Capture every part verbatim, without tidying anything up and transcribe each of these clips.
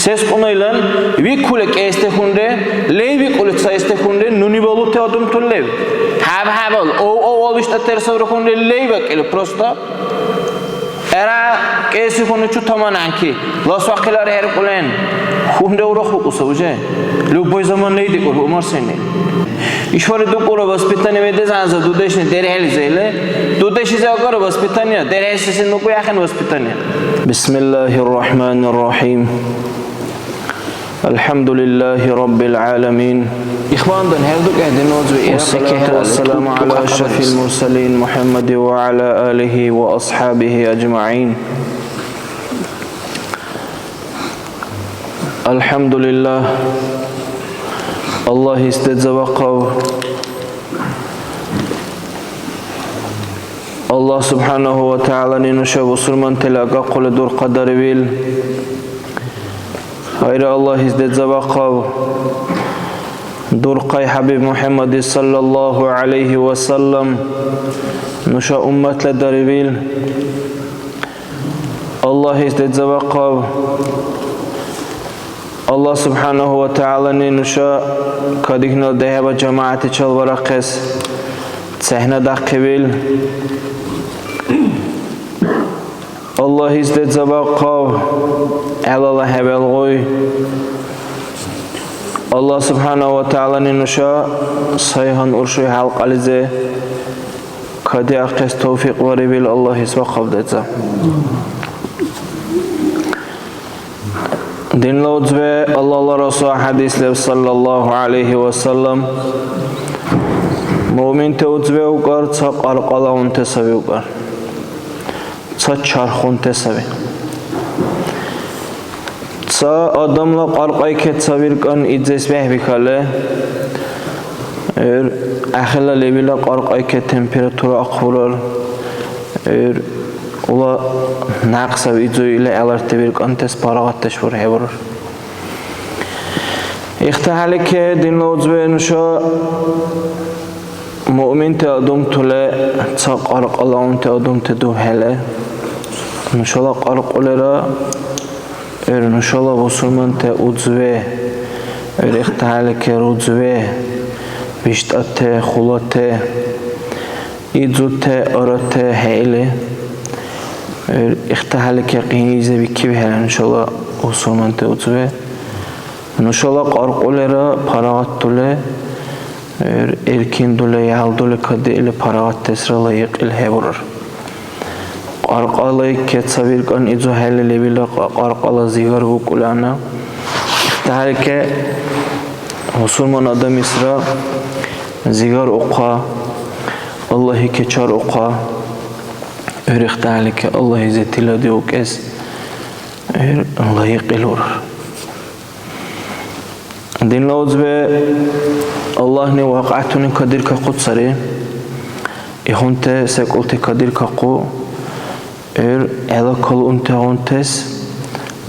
Тескунайлан викули кӀестехунри, лей викӀули цаэстехунри, нуни балути адамтул лев. ХӀяб-хӀябал, ов-ов-ов виштӀатерсаврухунри, лей бакӀили просто. Эра кӀесихуни чу таман анки, ласвахъилар хӀеркӀулен. Хунри урухбукӀуса уже. Любой заман лей дикӀур, умар сени. ИшбархӀи дукӀура воспитание ведес гӀянза дудешни дерхӀелизе или. Дудешизе агара воспитание, дерхӀеси сен нуку яхӀен воспитание. بسم الله الرحمن الرحيم. الحمد لله رب العالمين. Ихвандан хӀердукӀехӀе динозви. والصلاة والسلام على أشرف المرسلين محمد وعلى آله وأصحابه أجمعين. الحمد لله. Аллагьис децӀавахъав. Аллагь субхӀянагьу ва тагӀялани нуша бусурмантала агахъули дурхъадарвил. Гьайра, Аллагьис децӀавахъав. Дурхъай ХӀябиб МухӀяммади саллаллагьу гӀялайгьи ва саллам нуша умматла дарвил. Аллагьис децӀавахъав. Аллагь субхӀянагьу ва тагӀялани нуша кадихьнила дехӀеба жамагӀятичил варахъес цехӀнадяхъивил. Аллагьис децӀабахъав, гӀелала хӀебелгъуй. Аллагь субхӀянагьу ва тагӀялани нуша сай гьануршуй хӀялкьализи кадиахъес тавфикь барибил Аллагьис бахъаб децӀа. Динла уцбе, Аллагьла Расул хӀядис леб, саллаллагьу гӀялайгьи ва саллам, муъминти уцбе укӀар ца кьаркьалаунти саби укӀар, ца чархунти саби. Ца адамла кьаркьайке ца виркӀан идзес бехӀбихьалли, гӀур ахирла лебила кьаркьайке температура ахъбурар, гӀур Ула някъ саби, изу или гӀеларти виркӀантес парагъатдеш бурхӀебурар. ИхтахӀелике, динла уцбе, нуша муъминти адамтули ца кьаркьалаунти адамти дубхӀели, нушала кьаркьулира, гӀур нушала бусурманти уцбе, гӀур ихтахӀелике рузбе, биштӀати, хулати, Идзути арати хӀеили, ихтахӀелике къинизибикибхӀели нушала бусурманти уцби, нушала кьаркьулира парагъатдули, эркиндули, ялдули кадиили парагъатдесра лайикьил хӀебурар. Кьаркьала икке ца виркӀан идзухӀели лебилра кьаркьала зигар букӀулана. ИхтахӀелике бусурман адамлисра Зигар ухъа, Аллагьике чар ухъа, гӀур ихтахӀелике Аллагьизи тиладиукӀес гӀур лайикьил урар. Динла уцби, Аллагьни вакьгӀятуни кадиркахъу сари, ихунти секӀулти кадиркахъу. ГӀур гӀела калунтигъунтес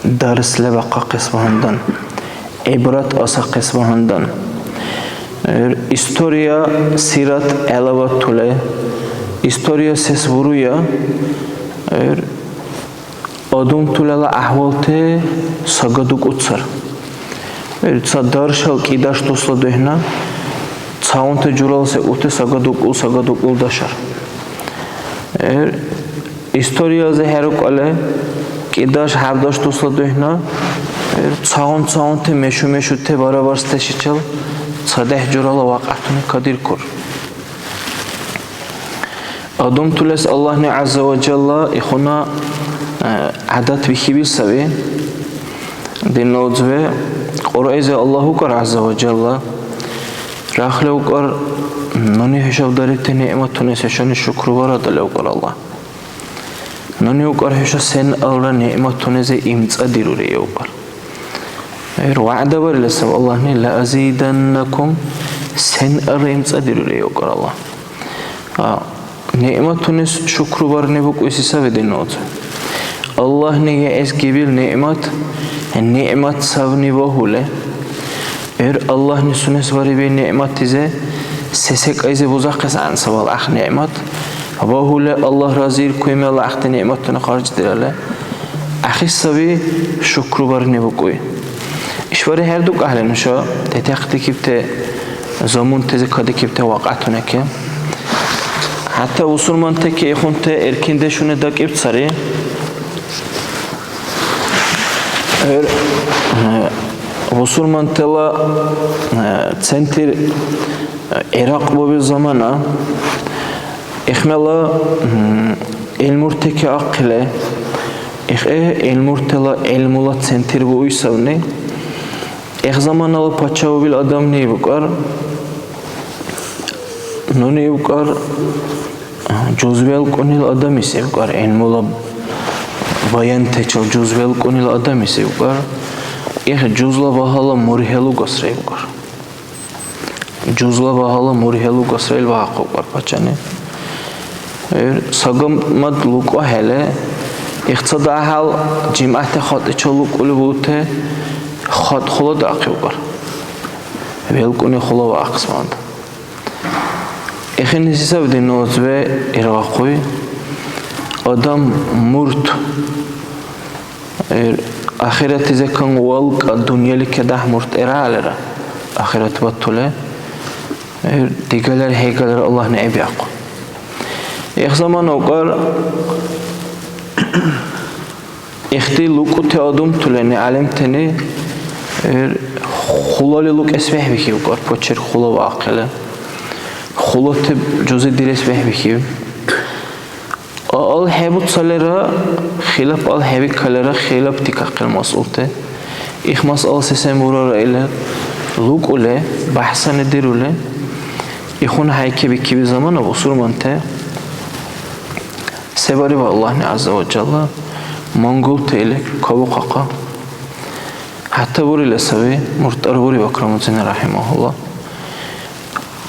дарс лебахъахъес багьандан, гӀибрат асахъес багьандан. ГӀур история, сират гӀелаватули, история сес буруя, гӀур адамтулала гӀяхӀвалти сагадукӀуцар. ГӀур ца даршал кӀидаш дусла духӀна, цагьунти журала секӀулти сагадукӀул, сагадукӀул дашар. ГӀур Историялизи хӀерукӀалли, кӀидаш-хӀябдаш дусла духӀна, гӀур цагъун-цагъунти мешу-мешути барабарсдешичил цадехӀ журала вакьгӀятуни кадиркур. Адамтулес Аллагьни ГӀязза ва Жалла ихуна, э, гӀядат бихьибил саби. Динна уцбе, Кьуръайзи Аллагь укӀар ГӀязза ва Жалла, рахли укӀар, нуни хӀушаб дарибти нигӀматуни сешани шукрубарада левкӀар Аллагь. Нуни укӀар хӀуша сен-алра нигӀматунези имцӀадирури, укӀар. ГӀур вягӀда барили саб Аллагьни, «Ла азиданнакум», сен-алра имцӀадирури, укӀар Аллагь. А, нигӀматунес шукрубарни букӀуси саби, динна уцбе. Аллагьни гӀеэс гибил нигӀмат, нигӀмат савни багьули, ГӀур Аллагьни сунес барибил нигӀматлизи се-секӀайзи бузахъес гӀягӀнисабал ахъ нигӀмат. Багьули Аллагь разииркуй мела ахъти нигӀматуни харждиралли, Ахир саби шукрубарни букӀуй. ИшбархӀи хӀердукӀахӀели нуша детахъдикибти замунтази кадикибти вакьатунаки. ХӀятта бусурмантаки ихъунти эркиндешуни дакӀиб цари. ГӀур, э, бусурмантала, э, центр, э, Иракь бубил замана, ихмяла, м, гӀилмуртеки ахъили, ихӀе гӀилмуртала гӀилмула центр буи савни. Эх заманала пача убил адамни ибкӀар, нуни ибкӀар, жуз велкӀунил адамис ибкӀар, гӀилмула баянтачил жуз велкӀунил адамис ибкӀар, эх жузла багьала мур хӀелугасра ибкӀар. Жузла багьала мур хӀелугасра ил багьахъубкӀар пачани. Эр, сагамад лукӀухӀели, ихцад гӀяхӀял жимгӀятти хатӀича лукӀули бути хатӀ хъула даахъибкӀар. ВелкӀуни хъула ваахъес манда. Ихини се саби динна узби иргъахъуй? Адам мурт, эр, ахирати закан валкӀа дунъяли кедяхӀ мурт иргӀялира, ахират батули, эр, дигалар хӀейгалар Аллагьни гӀебиахъу. Эх замана укӀар, ихди лукӀути адамтулани, гӀялимтани, эр, хъулали лукӀес бехӀбихьибкӀар, почерк хъула ваахъили. Хъулати жузи дирес бехӀбихьиб. Ал хӀебуцалира, хилап ал хӀебикалира, хилап дикахъира масъулти. Их масъала сесен бурара или лукӀули, бяхӀсани дирули, ихъуна хӀяйкебикиби замана бусурманти. Се бариба Аллагьни ГӀязза ва Жалла, монголти или кабухъахъа. ХӀятта бурили саби, муртӀара буриб Акрамуддин рахӀимагьулла.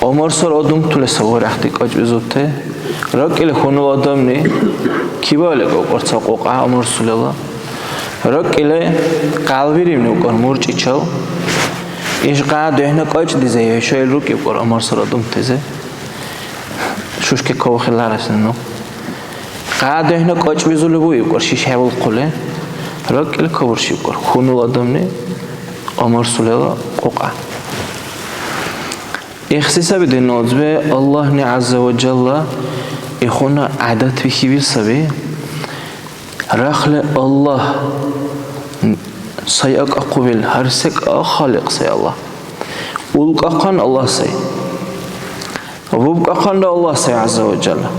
Умар сар адамтули сабарахъти кьакьбизурти. РакӀили хьунул адамни кибали кьукьар ца кьукьа Умар сулела. РакӀили къалбиримни укьар мурчӀичал. Иш гъя духӀна кьакьдизе, хӀуша ил рукӀибкьар Умар сар адамтизе. Шушки кавхилара сенну. Гъя духӀна кьакьбизули буибкьар шиш хӀебулхъули. РакӀили кабуршибкьар хьунул адамни Умар сулела кьукьа. Ихси саби динна узби, Аллагьни ГӀязза ва Жалла ихъуна гӀядат бихьибил саби. Рахли Аллагь сай акӀахъубил, гьар секӀа Халикь сай Аллагь. УлкӀахъан Аллагь сай. ВубкӀахъанра Аллагь сай ГӀязза ва Жалла.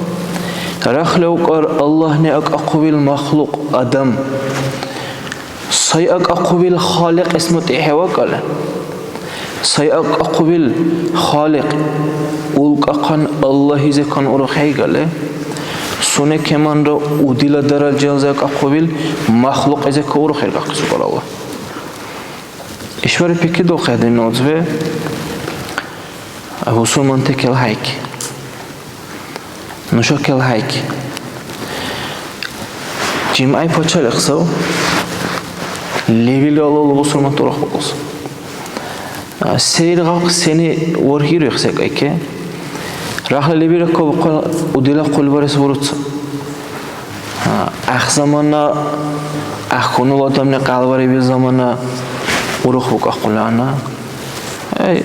Рахли укьар Аллагьни акӀахъубил махлукь, адам. Сай акӀахъубил Халикьес мутӀигӀхӀевакӀалли, сай акӀахъубил Халикь, улкӀахъан Аллагьизекан уруххӀейгалли, сунекеманра удила даражализи акӀахъубил махлукьизека уруххӀергахъес укьар Аллагь. ИшбархӀи пикридулхъехӀе, динна узби, бусурманти келгьайки. Нуша келгьайки. ЖимгӀяй пачалихъ сав лебилра алавла бусурманти урухбакӀуси. А, се иргъахъи, сени вархьируихъи секӀайке? Рахли лебилра кабухъа удила хъулбарес буруца. А, гӀяхӀ замана, гӀяхӀ хьунул адамли кьялбарибил замана урухбукӀахъули гьанна. Ай,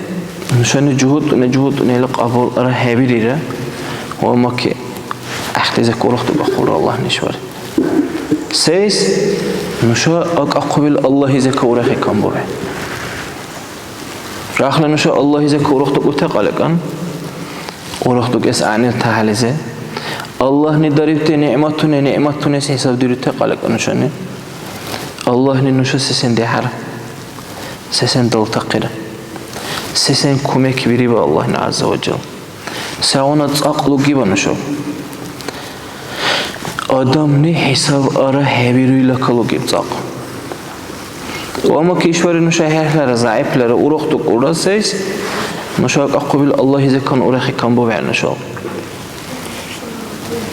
нушани жугьутӀуни, жугьутӀуни или кьабулра хӀебирира, ва амма ки гӀяхӀти зекӀ урухтӀукӀахъулра Аллагьни ишбархӀи. Сейс? Нуша акӀахъубил Аллагьизека урехи камбурхӀе. Рахли нуша Аллагьизека урухтӀукӀути кьялекьан, урухтӀукӀес гӀягӀнил тахализи. Аллагьни дарибти нигӀматуни, нигӀматунес хӀисабдирути кьялекьан нушани. Аллагьни нуша сесен дихӀяра, сесен далтахъира, сесен кумек бириба Аллагьни ГӀязза ва Жал. Сегъуна цӀакь лугиба нуша? Адамли хӀисаб ара хӀебируйла калугиб цӀакь. Ва амма ки ишбархӀи нуша хӀерхӀлара, зягӀиплара, урухтӀукӀулра, сейс? Нуша акӀахъубил Аллагьизекан урехи камбубхӀели нушала.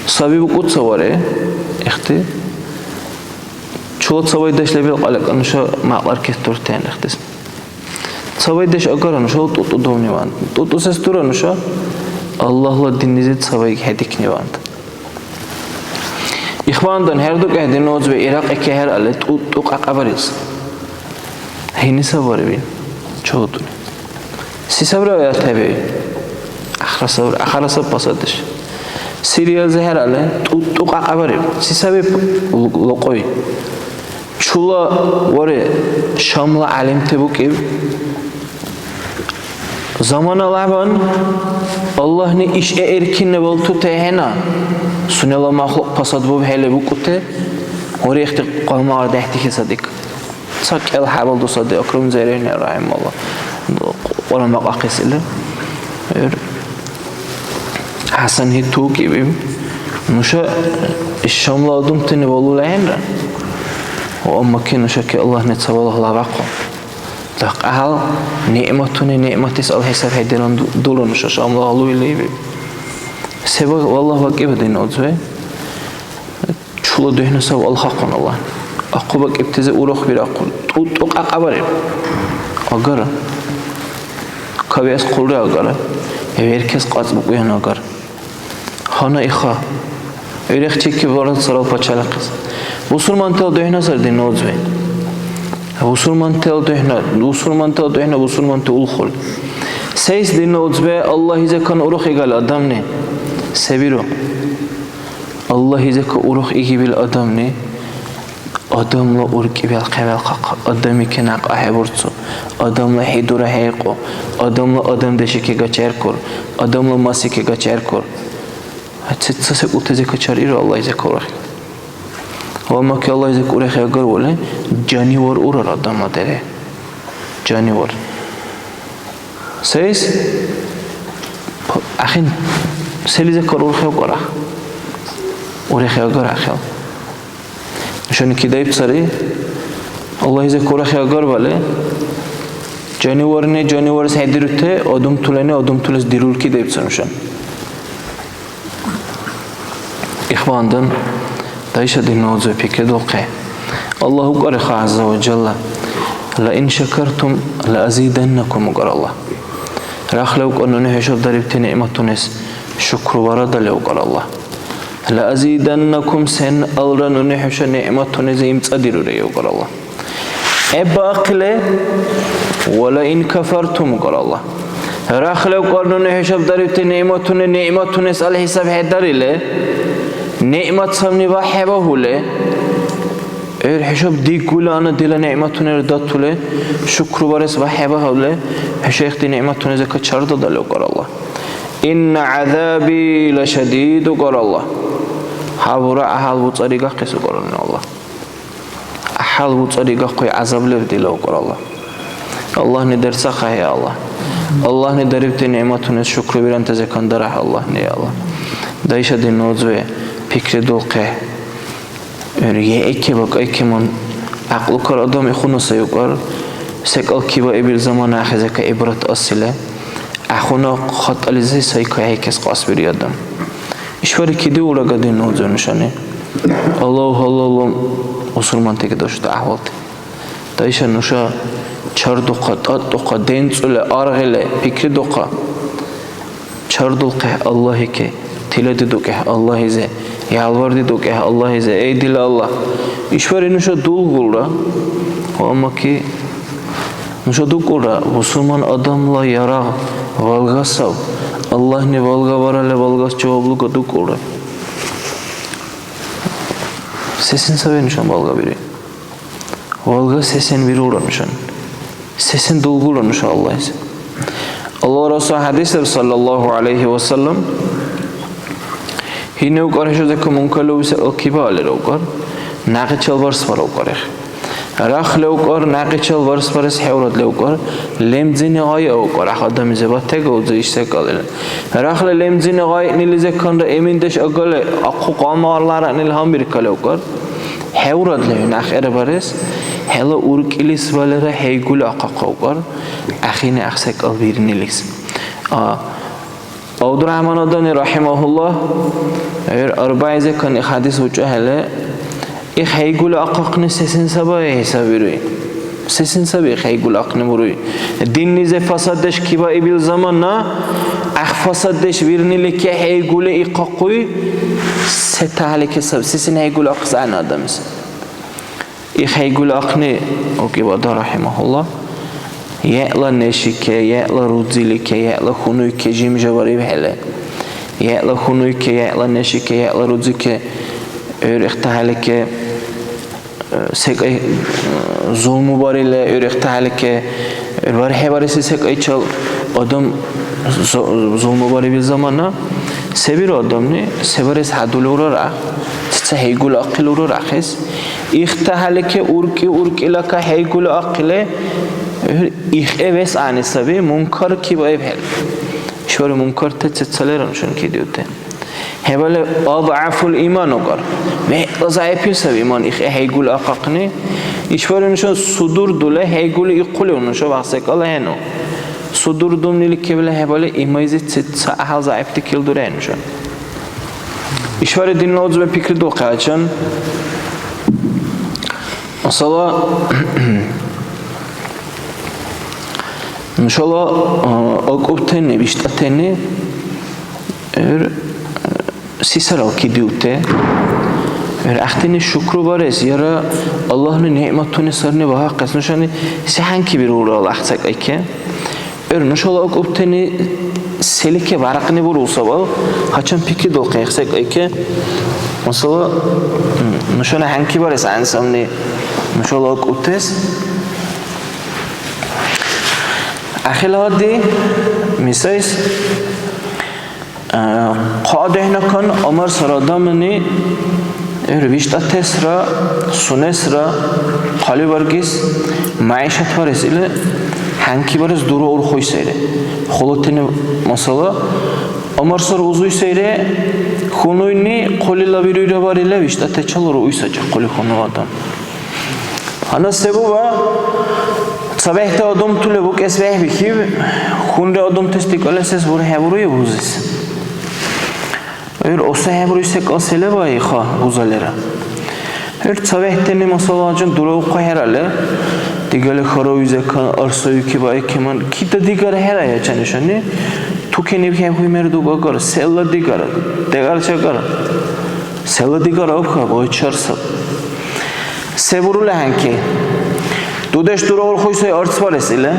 Саби букӀу ца варе, ихти. Чула цавайдеш лебил кьялекьа нуша мякьлар кестуртен ихтис. Цавайдеш агара нушала тӀутӀу давниван. ТӀутӀу сес дура нуша? Аллагьла диннизи цавайги хӀедикниван. Ихвандан хӀердукӀехӀе, динна узби, Иракьи кехӀеръали, тӀу-, тӀу кьакьабарес. Гьини сабариб ил чугутӀули. Се сабри аятхӀебиуи? Ахра сабри, ахара саб пасадеш. Сириялизи хӀеръали, тӀу-, тӀу кьакьабариб. Се саби лу-, лукьуй? Чула вари Шамла гӀялимти букӀиб. Замана лябан Аллагьни иш гӀе-, эркинни балтутехӀена, сунела махлукь пасадбубхӀели букӀути, урехти къалмагъар дехӀдихьесадик. Ца кӀел хӀябал дусади Акрум Зерени, рахӀималла, Кьуръан бакьахъес или. ГӀур ХӀясан гьитукӀиб, нуша иш Шамла адамтани валули ахӀенра, ва аммаки нушаки Аллагьни ца валагь лябахъу. Дахъал ниъматуни, ниъматис алхӀисаб хӀедиран ду-, дура нуша Шамла гьалули ибиб. Се ва-, валлагь, вакӀиба, динна узби. Чула духӀна сав алхахъун Аллагь. Ахъу бакӀибтизи урухбирахъу. ТӀу-, тӀу кьакьабариб. Агара. Кавиэс хъулри агара. Веркес кьацӀбукьян агара. Гьанна иха. Ирехчикиб вара царал пачалихъес. Бусурмантала духӀна сар, динна узби. Бусурмантала духӀна, бусурмантала духӀна, бусурманти улхул. Сейс, динна узби, Аллагьизакан урух игал адамни? Се биру? Аллагьизака урух игибил адамни адамла уркӀи белхъи-белхъахъа, адамике някъ ахӀебурцу, адамла хӀи дурахӀейкьу, адамла адамдешике гачеркур, адамла масике гачеркур. Ца, ца секӀултазика чариру Аллагьизака урухи. Ва аммаки Аллагьизака урехи агарвали, жанивар урар адамла дере. Жанивар. Сейс? П-, ахин, селизакар урхев кара? Урехи агар ахил. Нушани кидаиб цари. Аллагьизак урехи агарвали, жаниварни жаниварес хӀедирути, адамтулани адамтулес дирул кидаиб цари нушани. Ихвандан, дайша, динна узби, пикридулхъи. Аллагь укӀар иха, гӀязза ва жалла: «Ла ин шакартум ла азиданнакум», укӀар Аллагь. Рахли укӀар нуни хӀушаб дарибти ниъматунес шукру барадали, укӀар Аллагь. «Ла азиданнакум», сен алра нуни хӀуша ниъматунези имцӀадирури, укӀар Аллагь. ГӀеббаахъили, «Ва ла ин кафартум», укӀар Аллагь. Рахли укӀар нуни хӀушаб дарибти ниъматуни, ниъматунес алхӀисаб хӀедарили, ниъмат сабни вяхӀхӀебагьули, гӀур хӀушаб дигули гьанна дила ниъматунира датули, шукру барес вяхӀхӀебагьули, хӀуша ихди ниъматунезака чардадали, укӀар Аллагь. «Инна гӀязаби ла шадид», укӀар Аллагь. Гьабура, гӀяхӀял буцӀаригахъес, укӀар Аллагь. ГӀяхӀял буцӀаригахъуй гӀязаб леб дила, укӀар Аллагь. Аллагьни дерцахъахӀе, Аллагь. Аллагьни дарибти ниъматунес шукру бирантазикан дарахӀе, Аллагьни, я Аллагь. Дайша, динна узби, пикридулхъи. ГӀур еэки бакӀайкиман гӀякьлукар адам ихуна сай, укӀар, секӀал кибаибил замана ахӀизака гӀибрат асили, гӀяхӀуна хатӀализи сай кахӀейкес кьасбири адам. ИшбархӀи кидиулрага, динна узби, нушани? Аллагь, Аллагь, бусурмантаги дашути гӀяхӀвалти. Дайша, нуша чардухъа, тӀатӀухъа, денцӀули, аргъили, пикридухъа. ЧардулхъехӀе Аллагьике, тиладидукӀехӀе Аллагьизе, ялвардидукӀехӀе Аллагьизе: «Эй, дила Аллагь, ишбархӀи нуша дулгулра, ва аммаки нуша дукӀулра, бусурман адамла ярагъ валгасав, Аллагьни валгаваралли, валгас жаваб луга дукӀулра». Сесен саби нушан балгабири? Валга сесен вирулра нушан? Сесен дулгулра нуша Аллагьизи? Аллагьла Расул хӀядис леб, саллаллаху гӀялайхи ва саллям, гьини укӀар хӀушазика мункалуси алкиба алира укӀар, някъичал барсбара укӀар их. Рахли укӀар, някъичал барсбарес хӀеврадли укӀар, лемзини гъайа укӀар, гӀяхӀ адамлизибад тега узи иш секӀал или. Рахли лемзини гъайнилизиканра эминдеш агали, ахъу къалмагъар ларгӀнили гьанбиркали укӀар. ХӀеврадли хӀу някъ хӀербарес, хӀела уркӀилис валера хӀейгули ахъахъа укӀар, ахини гӀяхӀ секӀал вирнилис. А, ГӀябдуряхӀман Адани, рахӀимагьуллагь, гӀур арбагӀизикан их хӀядис учӀухӀели, их хӀейгули ахъахъни сесен саби хӀисабируй? Сесен саби их хӀейгули ахъни буруй? Диннизи фасаддеш кибаибил замана, гӀяхӀ фасаддеш вирнилики хӀейгули ихъахъуй, Се тахлике саб-, се-сен хӀейгули ахъес гӀягӀни адамис? Их хӀейгули ахъни, укибада, рахимахулла, яла нешике, яла рудзилике, яла хьунуйке жимжа барибхӀели, яла хьунуйке, яла нешике, яла рудзике, гӀур ихтахӀелике, э, секӀай, э, зулму барили, гӀур ихтахӀелике, гӀур бархӀебареси секӀайчил адам зу-, зулму барибил замана, се биру адамли, се барес хӀядулрара, ца хӀейгули ахъилура рахъес. ИхтахӀелике уркӀи-уркӀилака хӀейгули ахъили, ихӀе вес гӀягӀни саби, мункар кибаибхӀели. ИшбархӀи мункарти цецалира нушани кидиути. ХӀебали, адгӀафул иман агар. ВегӀла зягӀипил саби иман ихӀе хӀейгули ахъахъни. ИшбархӀи нуша судурдули хӀейгули ихъулив нуша вахъ секӀал ахӀену? Судурдумнили кебли хӀебали имайзи ца, ца гӀяхӀял зягӀипти кил дурехӀе нуша. ИшбархӀи динна узби пикридулхъая чан. Масала, нушала, а, акӀубтани, биштӀатани, гӀур, а, сисарал кидиубти, гӀур гӀяхӀтини шукру барес, яра Аллагьли нигӀматуни сарни багьахъес нушани се хӀянки бирулра, Аллагь ца кайке. ГӀур нушала акӀубтани селике варакьни бурул сабал, гьачам пикридулхъехӀе секӀайке. Масала, м, нушани хӀянки барес гӀягӀнисавни нушала акӀубтес. Ахила гьади, мисайс, Э, хъа дехӀнакан ГӀумар сар адамани, гӀур виштӀатесра, сунесра хъалибаргес, мягӀишатбарес или хӀянкибарес дураурхуй сайри. Хъулатини масала, ГӀумар сар узуй сайри, хьунуйни хъулила вируйра барили виштӀатечил руй сари хъули хьунул адам. Гьанна се буба? ЦабехӀти адамтули букӀес бехӀбихьиб, хунри адамтас дикӀали сес бурхӀебуруй бузес. ГӀур осухӀебуруй секӀал се леба иха бузалира? ГӀур цабехӀтани масалачи дураухъахӀерали, дигали хара уйзакан, арсавики баикиман, кита дигара хӀерая чанишани, тукениб хӀебхуй мердугагар, села дигара, дегӀарчагара. Села дигара абхьа, вайчар саб. Се бурули хӀянки? Дудеш дураулхъуй сай арц барес или,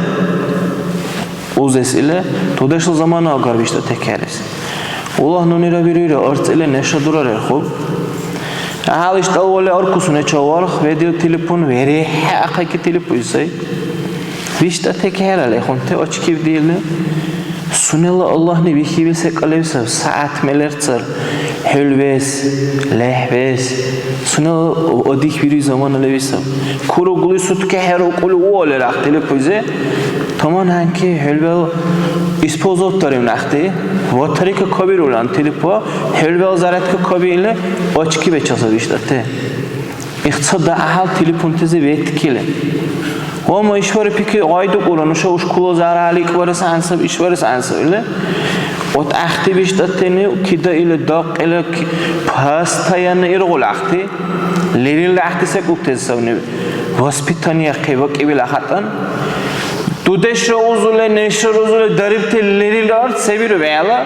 узес или, дудешла замана агар биштӀатехӀерес. Улаг нунира бируйра, арц или неша дурарерхъуб. ГӀяхӀял иштӀал вали арку сунеча варх, ведил телефон, верехӀе ахъайки телефон сай. ВиштӀатехӀерали хъунти очкив диили, сунела Аллагьни вихьибил секӀал леб саб, сягӀят мелерцар, хӀулбес, лехӀбес, сунела отдых бируй замана леби саб. Куругли сутки хӀерукӀули уалли рахъ телефойзи, таман хӀянки хӀулбел использовать дариб нахъти, батарейка кабирулан телефон, хӀулбел зарядка кабиили, очки бечалса виштӀати. Ихцад дагьал телефонтази веткили. Ва ма ишбархӀи пикри гъайдукӀура, нуша ушкула зарал икӀбарес гӀян саб, ишбарес гӀян саб или. Вот гӀяхӀти биштӀатани кида или, дахъ или, ки-, постоянно иргъули гӀяхӀти. Лерилра гӀяхӀти секӀултази савни. Воспитание хъебакӀибил ахатӀан. Дудешра узули, нешра узули дарибти лерилра арц се биру бегӀла?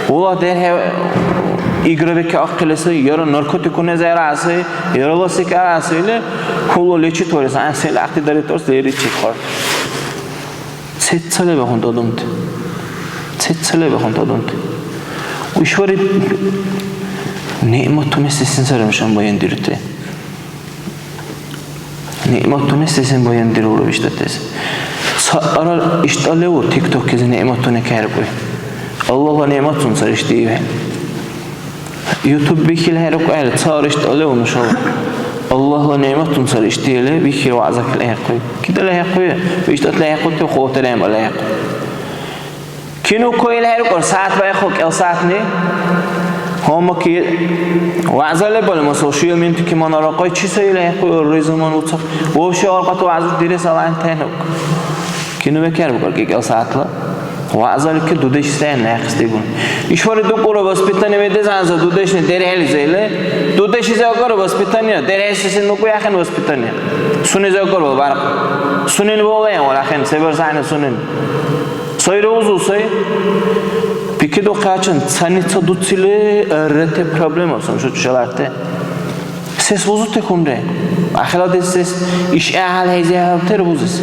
Ула дерхӀе игра бикахъили сай, яра наркотикуни зягӀра сай, ярала секӀара сай или, хӀула лечить варес гӀян сел гӀяхӀти дарибти арц леричи хъар. Цецале бехӀунти адамти. Цецале бехӀунти адамти. ИшбархӀи нигӀматуни сесен сари нушан баяндирути. НигӀматуни сесен баяндирулра виштӀатес? Цаъара иштӀалеву тиктоклизи нигӀматуни кахӀеркӀуи? Аллагьла нигӀматуни сари ишди ибхӀели. Ютуб бихьили хӀерукӀухӀели, цаъара иштӀалеву нушала? Аллагьла нигӀматуни сари ишди или бихьили вягӀза кахӀеркӀуи. Кидали хӀеркӀуи, виштӀатли хӀеркӀути, хъулатали гӀямали хӀеркӀуи. Кино кайили хӀеркӀур, сягӀят баихъу, кӀел сягӀятни. Гьамаки вягӀза лебали, масала, ши минутки манара кай, чи сай или хӀеркӀур, ризаман уцахъ. Вообще аркьяти вягӀза дирес алан тянук. Кино бекер букӀар кӀел сягӀятла. ВягӀзалики дудеш сен лехъес дигун. ИшбархӀи дукӀура воспитание ведес гӀянза дудешни дерхӀелизи или. Дудешизи агара воспитание, дерхӀеси сен нуку яхӀен воспитание. Сунези агара барх. Сунени валаен валахӀен, се барсахӀен сунени. Сайра узу сай. Пикидухъячан цаница дуцили рете проблема сам шучу шаларте. Сес бузутехунре? Ахиладес сес иш гӀяхӀял хӀези гьалтер бузес.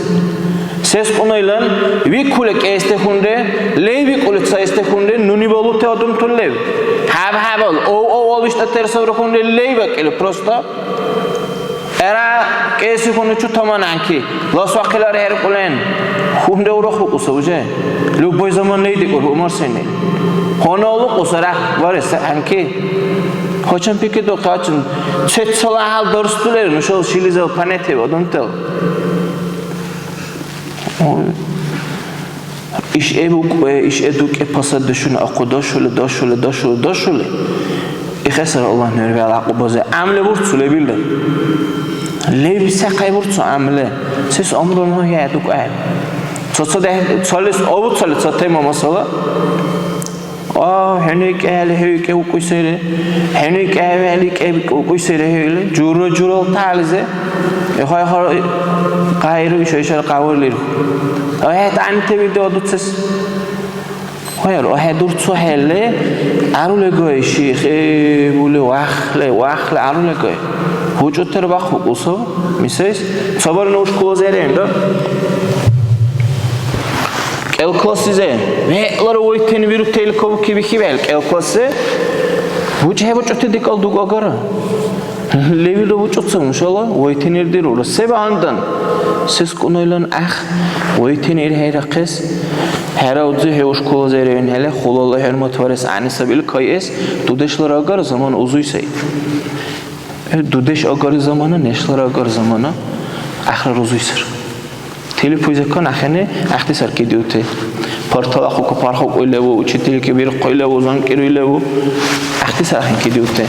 Сес кьунайлан викули кӀестехунре, лей викули цаэстехунре, нуни балути адамтул лев. ХӀяб-хӀябал, ов-овал виштӀатер саврахунре лей бакӀили просто. ХӀера, кӀеси хьуначу таман гӀянки, ласвяхъилара хӀеркӀулен. Хьунре урухбукӀуса уже. Любой заман лейдикӀур хӀу марсени. Гьуна улукьуса рахъ барес гӀянки. Хочан пикридухъи гьачам, цецала гьал дарсдулери нушала шилизал планетаби адамтала. Ой. Иш э букӀве, иш э дукӀе пасадешуни ахъу дашули, дашули, дашули, дашули. Ихесар Аллагьни хӀербиалли гӀякьлубази гӀямли бурцу лебилра. Леб се хъайбурцу гӀямли? Сес амру нагьи дукӀай? ЦацадехӀ-, цалис авуцали ца тема масала. А, хӀуни кӀели, хӀу кӀе укӀуй сайри. ХӀуни кӀевели, кӀе укӀуй сайри хӀу или. Жура-журал тализи. Ихай-хай гъайру иша-ишар каварлирху. АхӀен, тӀани тебиди адуцес. Хъер, ахӀен, дурцухӀели, гӀярулигай ши, хӀебули, вахли, вахли гӀярулигай. БучӀутер бахъ букӀусав, мисайс, цабарна ушкула зерен, да? КӀел классизе, вегӀлара вайтин вирутели кабуки бихибхӀели, кӀел классе бучӀхӀебучӀути декӀал дугу агара. Левилра бучӀуцав нушала вайтинир дирура. Се багьандан? Сескунайлан гӀяхӀ вайтин ирхӀейрахъес. ХӀера, удзи, хӀу школа зеревинхӀели, хулала хӀурматварес гӀягӀни саби ил кайэс, дудешлара агара замана узуй сай. Э, дудеш агара замана, нешлара агара замана, гӀяхӀра рузуй сар. Телефуй закон ахӀенни гӀяхӀти саркидиути. Партала хъуку пархукӀуй леву, учительки бирхъуй леву, занкӀируй леву, гӀяхӀти сар ахӀенкидиути.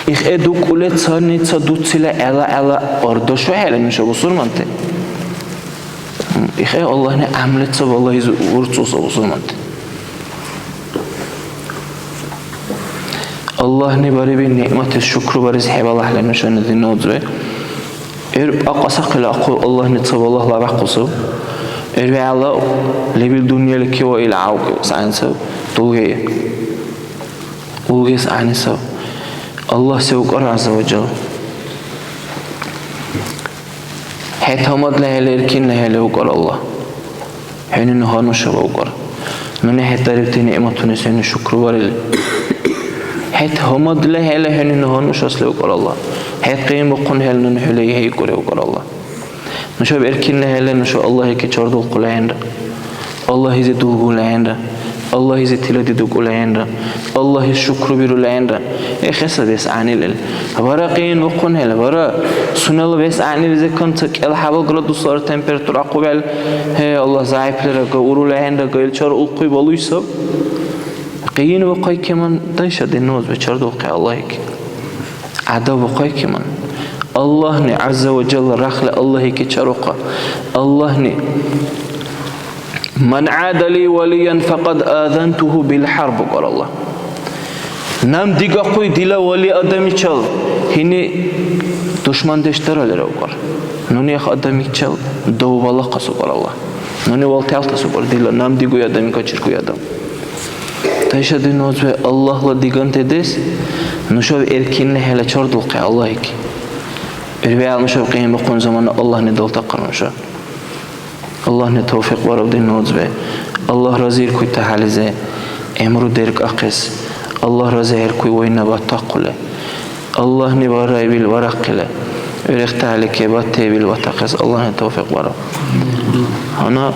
ИхӀе дукӀули царни ца дуцила гӀела-гӀела ардашухӀели нуша бусурманти. ИхӀе Аллагьни гӀямли ца балайзи урцуса бусурманти. Аллагьни бариби ниъматес шукру барес хӀебалахӀели нушани динна узби. ГӀур пӀакьасахъили ахъу Аллагьни ца балагь лабяхъусу. ГӀур вегӀла лебил дунъялики ва ил гӀявкьи сянсаб дулгӀи. Улгес гӀягӀнисаб. Аллагь се укӀар, ГӀязза ва Жалла? ХӀед гьамадли хӀела, эркинли хӀела укӀар Аллагь. ХӀуни ну гьанушала укӀар. Нуни хӀед дарибти ниъматунес хӀуни шукру барили. ХӀед гьамадли хӀела, хӀуни ну гьанушасли укӀар Аллагь. ХӀед къиянбухъун хӀела, нуни хӀули хӀейкӀури укӀар Аллагь. Нушаб эркинли хӀела, нуша Аллагьики чардулхъули ахӀенра. Аллагьизи дулгули ахӀенра. Аллагьизи тилади дукӀули ахӀенра. Аллагьис шукру бирули ахӀенра. Эхеса дес гӀягӀнилил. Вара къиянбухъун хӀела, вара сунела вес гӀягӀнилизи кан ца кӀел хӀябал градусла температура ахъубхӀели, гье, Аллагь, зягӀиплирага, урули ахӀенрага, ил чарулхъуй балуй саб. Къиянбухъай кеман, дайша динна узби чардулхъи Аллагьики. ГӀядабухъайкиман. Аллагьни ГӀязза ва Жалла рахли Аллагьики чарухъа. Аллагьни, «Ман гӀада ли валиян факад азантуху бил хӀарб», укӀар Аллагь. Нам дигахъуй дила вали адамичал, гьини душмандеш даралира, укӀар. Нуни ах адамичал давбалахъас, укӀар Аллагь. Нуни валтялтас, укӀар, дила нам дигуй адам, качиркуй адам. Тайша динузби Аллагьла диганти дес, нушаб эркинни хӀела чардулхъи Аллагьики. Ирбиал нушаб къиянбухъун замана Аллагьни далтахъар нуша. Аллагьни тавфикь бараб динузби. Аллагь разииркуй тахӀялизи гӀямру деркӀахъес. Аллагь разихӀеркуй вайна батахъули. Аллагьни варайвил варахъили, урехтахӀели кебатевил ватахъес Аллагьни тавфикь бараб. Гьанна